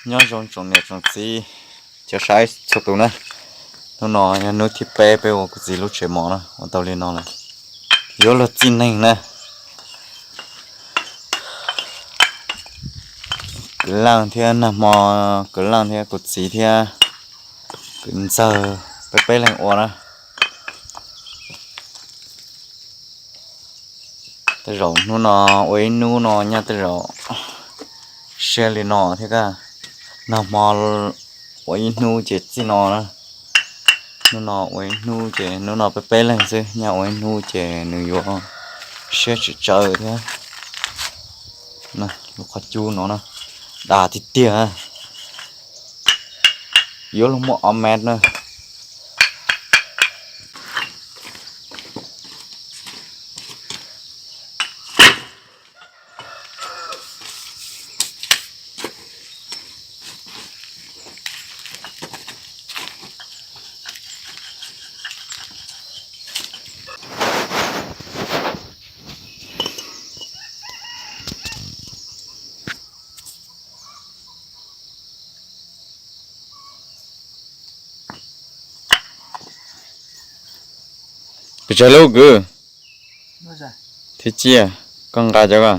Nyob zoo tsoom niam tsoom txiv, cov saib txhua tus na. Hnub no yog hnub thib peb peb ua kuv txiv lub tsev mov na, ua tau li no lawm. Yuav luag txij neeg na. Kwv Leej thiab nag hmo, Kwv Leej thiab kuv txiv thiab kwv Ntxawg, peb peb leeg ua na. Tej zaum hnub no ua ib hnub no nyaj tej zaum siab li no thiab kaj. Nag hmo ua ib hnub ces txij no na. Hnub no ua ib hnub ces hnub no peb peb leeg xwb, nyaj ua ib hnub ces nws yuav siab tsis tsawv thiab. Lub qhov cub no na, dag tiag tiag. Yuav luag muaj ob mev na. Pes tsawg lub kwv? Thib ciaj, koj nqa cov ko.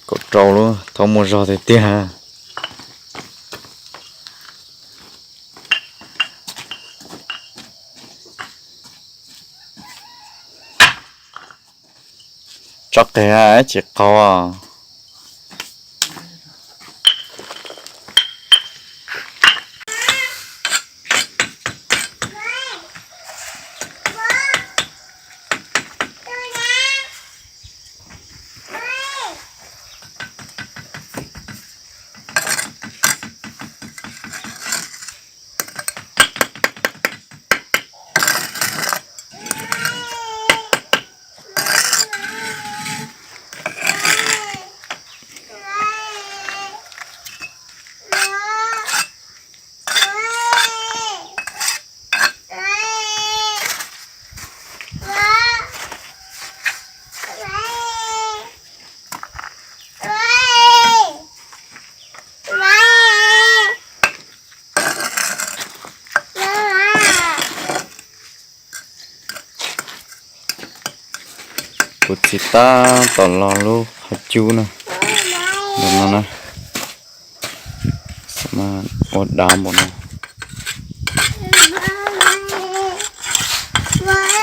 Kaum rau lub, thaum muaj zog tiag tiag. Tso qev tsis qaug. Kuv txiv tab tom los lub qhov cub na, no na, ua dav npaum no.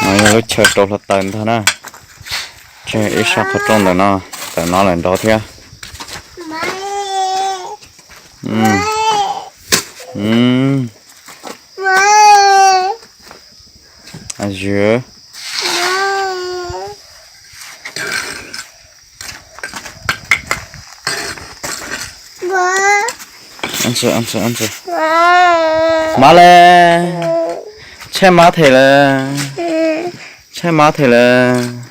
No yog lub chaw rau hluav taws ntag na. Tseg ib sab qhov rooj ntawm no, ntawm no lawm nrov thiab. Mov le, tshaib mov them lawm, tshaib mov them lawm.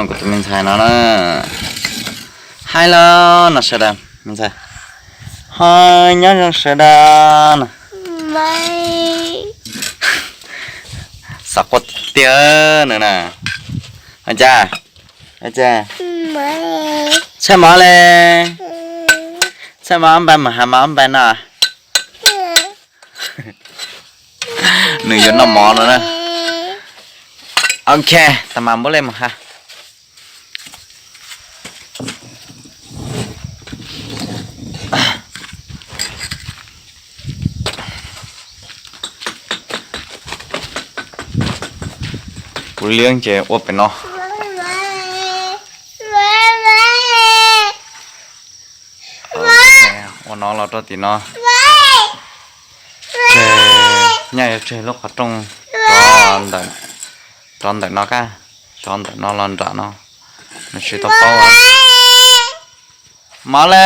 Kuv tus me ntxhais no na, hais los no sawv daws, me ntxhais, hais nyob zoo sawv daws no. Xav quaj tiag nws na. Ua cas? Ua cas? Tshaib mov le. Tshaib mov, npaj mus haus mov npaj no. Nws yuav noj mov no na. Ok, tas mas npaj le mus haus. Kuv liab ces ua pem no. Ua no los rau tim no. Tseg, nyaj yuav tseg lub qhov rooj rov ntawm no kaj, rov ntawm no los nram no. Tsis tau paub. Mov le.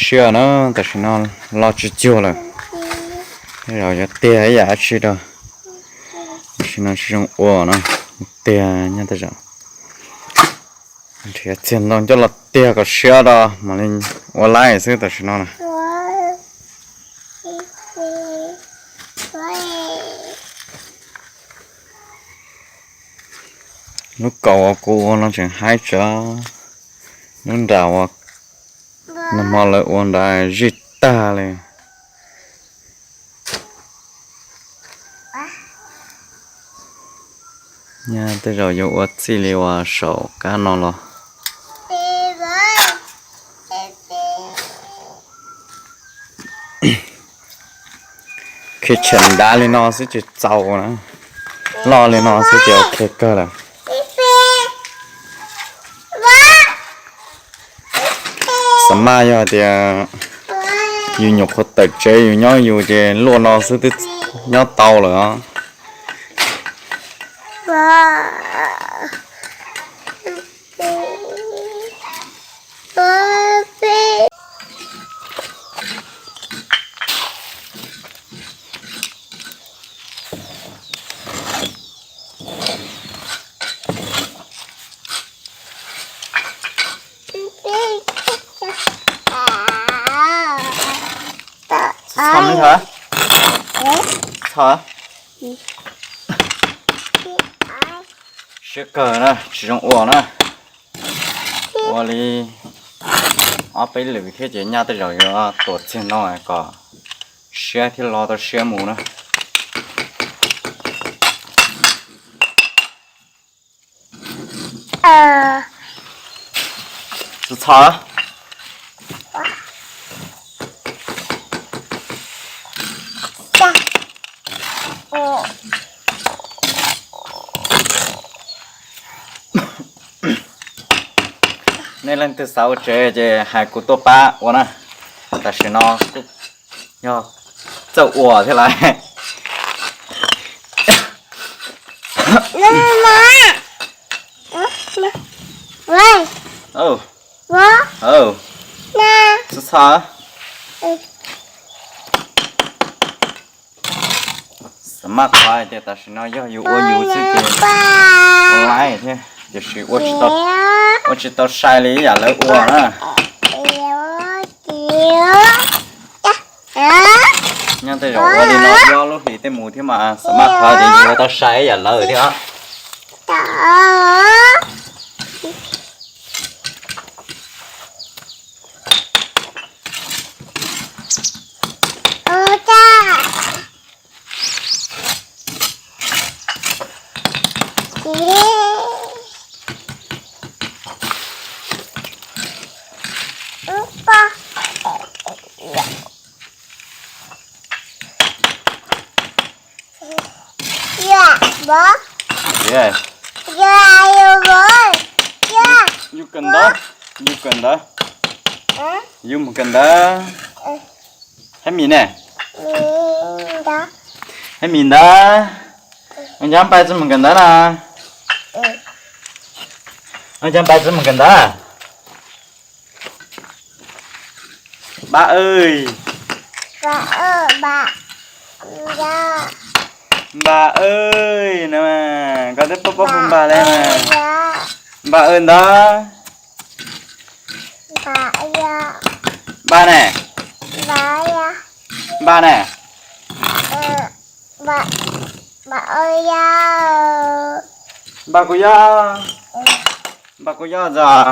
Siab na, tam sim no lo tsis cuag lawm. Tej zaum yuav tiag ib yam dab tsi rau. Tam sim no tsis zoo ua no, tiag nyob tej zaum. Nrhiav txiag ntoo coj los tiag kom siab rau mam li ua laib xwb tam sim no na. Lub kaus uas kuv ua no tseem haib tsawv, lub nram uas nag hmo lawv ua nrad zij tag li. Nyaj tej zaum yuav ua txij li uas saum kab no los. Khiav tshem nrad li no xwb ces txaus na, loj li no xwb ces ok kawg lawm. Xav maj yog tias yus nyuam qhuav tawm tsev yus nyob yus ces luaj no xwb twb nyob tau lawm os. Siab kawg na, tsis zoo ua na. Ua li ob peb lwm thiab ces nyaj tej zaum yuav tuam txiag no kom siab thiab lo tau siab mus na. Txhob txhob. Nej leej twg xav ua tsev ces hais kuv tuaj pab ua na. Tam sim no kuj yog txawj ua thiab lawm. Txhob txhob. Xam maj qhov hais tias tam sim no yog yus ua yus xwb ces ua laib thiab, tiam sis ua tsis tau sai li ib yam lawv ua na. Nyob tej zaum ua li no ob lub hlis tej mus thiab mas xam maj qhov tias yus ua tau sai ib yam lawv thiab. Yus kawm ntawv, yus kawm ntawv, yus mus kawm ntawv. Hab mis ne? Hab mis ntawd. Ua cas npaj tsis mus kawm ntawv na? Ua cas npaj tsis mus kawm ntawv? Npaj, npaj no, koj twb paub paub hu npaj li mas. Npaj ntawd. Npaj ne? Npaj ne? Npaj kuv yog, npaj kuv yog ntag.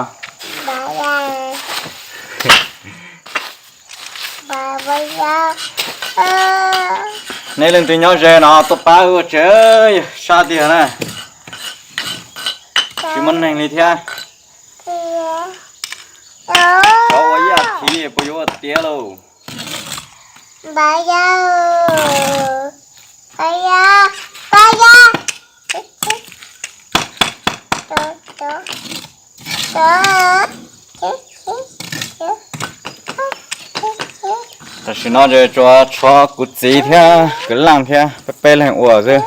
Nej leej twg nyob ze no tuaj pab ua tsev, sab tiag na. Tsis muaj neeg li thiab. Cov ua ib as thiv puas yuav ua tiav lauj? Tam sim no ces tsuas tshuav kuv txiv thiab kwv Leej thiab peb peb leeg ua xwb.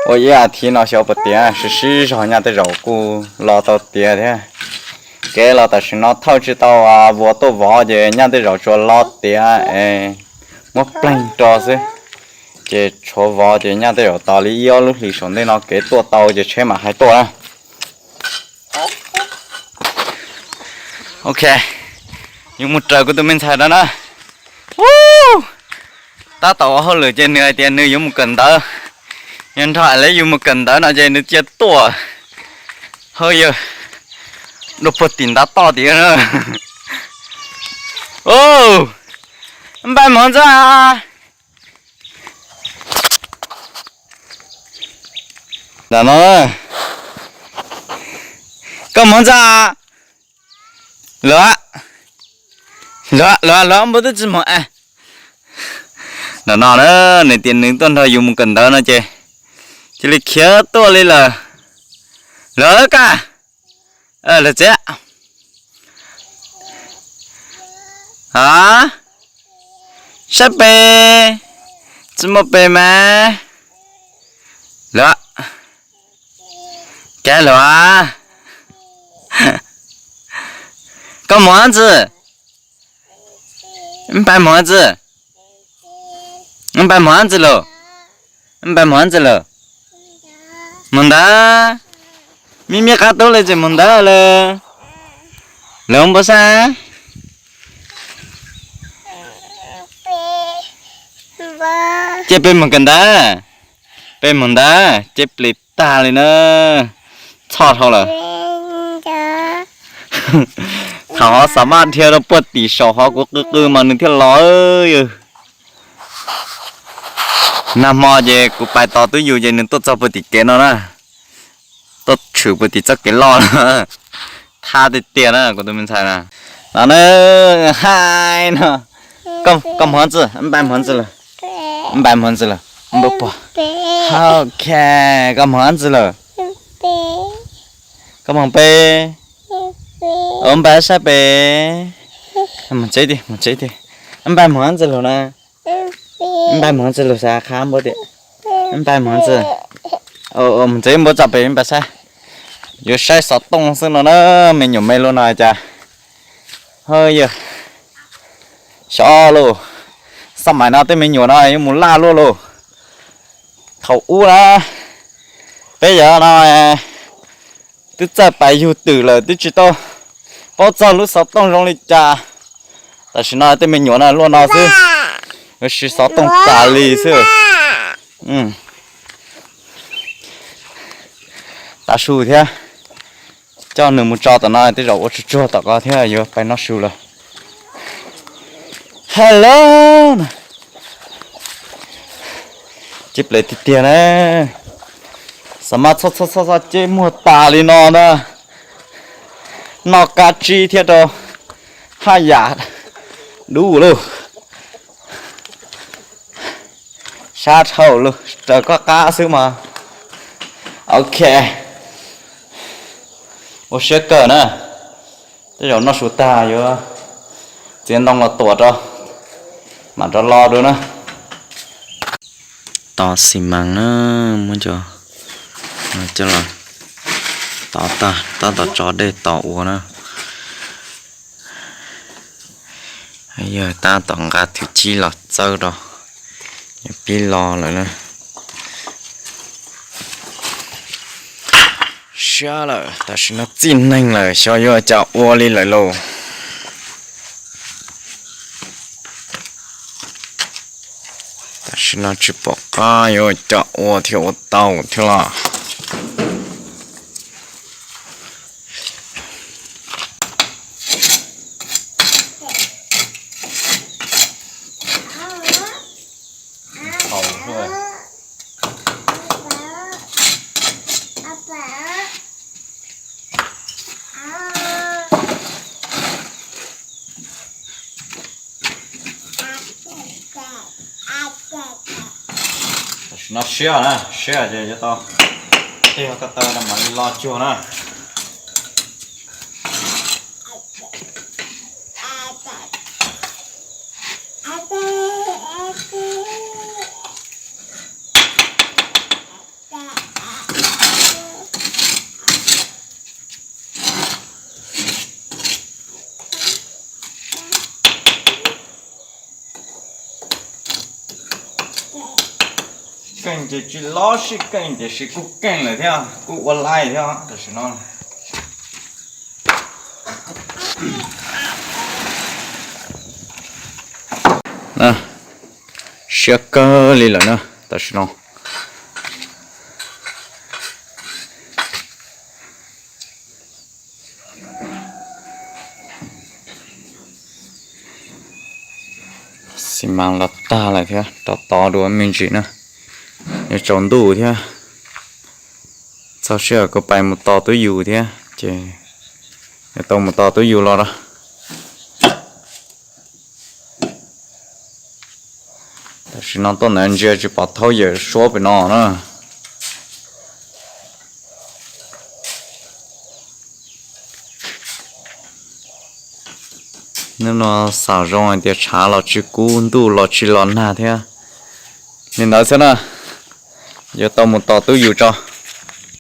Ua ib as thiv no xyov puas tiav, sib sib zog nyaj tej zaum kuj lo tau tiav thiab. Kev los tam sim no thauj tsis tau vuas tuaj vov ces nyaj tej zaum tsuas lo tiav es muab pleeg rau xwb. Ces tshuav vov ces nyaj tej zaum tos li ib ob lub hlis saum ntej no kev tuaj tau ces tsheb mam hais tuaj na. Ok, yuav mus raws kuv tus me ntxhais no na. Tab tom ua hauj lwm ces nws hais tias nws yuav mus kawm ntawv. Yog nrog Alex yuav mus kawm ntawv no ces nws cia tuaj. Hawb yawg, dua puag tim ntav toj tiag na. Npaj mov ntxwb. Ntawm no, koj mov ntxwb. Luag, luag, luag, luag npua twb tsis mog. Ntawm no na, nws tias nws tuaj nrog yus mus kawm ntawv no ces cia li khiav tuaj li lawm. Luag kaj, luag txiv. A, saib pem, tsis muaj pem mas. Luag, cas luag, koj mov ntxwb. Npaj mov ntxwb. Npaj mov ntxwb lauj. Npaj mov ntxwb lauj. Mus ntawd. Mi me qab tub lawv tseem mus ntawd lawm. Lawv npau sab. Ces peb mus kawm ntawd. Peb mus ntawd ces plis tag li na. Txhoj dhau lawm. Thaum ho xav maj dhia rau puag tim saum hov kuv qw qw mas nws thiaj los. Nag hmo ces kuv pais tos twb yus ces nws tuaj txog puag tim kev no na. Tuaj tshwm puag tim txoj kev loj na. Thab tiag tiag na kuv tus me ntxhais na. No na, hai no. Koj mov ntxwb, npaj mov ntxwb lawm. Npaj mov ntxwb lawm. Npaj pog. Ok, koj mov ntxwb lawm. Koj mov peb. Npaj saib pem. Mus tsev tiag, mus tsev tiag. Npaj mov ntxwb lawm na. Npaj mov ntxwb lawm xav qha npua tias. Npaj mov ntxwb. Mus tsev npua txoj pem npaj saib. Yuav saib xov tooj xwb no na, me nyuam me luaj no cas. Hawb yawg, xyov lauj, xab maim no tej me nyuam no yuav mus laj luaj lauj. Thaum ub na, peb yawg no twb txawj pais yug twm lawm twb tsis tau paub txog lub xov tooj zoo li cas. Tam sim no tej me nyuam no luaj no xwb, yuav siv xov tooj tas li xwb. Tav su thiab, coj nws mus tso tom no tej zaum ua tsuag tsuag tom ko thiab yuav pais noj su lawm. Hello na. Ceb ples tiag tiag na. Xav mas txhob txhob txhob txhob ceb muag tas li no na. Noj kab tsib thiab rau haj yam dub lauj. Sab dhau lauj, raws koj qab xwb mas. Ok, ua siab kawg na. Tej zaum noj su tag yuav txiav ntoo los tuam rau, mam rov los dua na. Tov xi mas na, muab cov coj los tov tag tab tom tso dej tos ua na. Yog tab tom nqa thwv chib los txawb rau, pib lo lawm na. Siab lawm, tam sim no txij neeg lawm, xyov yuav cas ua li lawm lauj. Tam sim no tsis pom qab yuav cas ua thiaj ua tau thiab los. Tam sim no siab na, siab ces yuav tau tig ko taw no mam li lo cuag na. Keej ces tsis lob sib keej tiam sis kuj keej lawm thiab kuj ua laij thiab tam sim no. Siab kawg li lawm na tam sim no. Xi mas los tag lawm thiab rov tov dua me ntsis na. Yuav tsaus ntuj thiab. Txog sij hawm kuv pais mus tos tub yus thiab ces yuav tau mus tos tub yus los lawm. Tam sim no tuaj ntawd ntsia tsis pom thaub yawm suab pem no na. Hnub no xav zoo hais tias tshav los tsis kub ntuj los tsis los nag thiab. Li ntawd xwb na, yuav tau mus tos tub yus tso.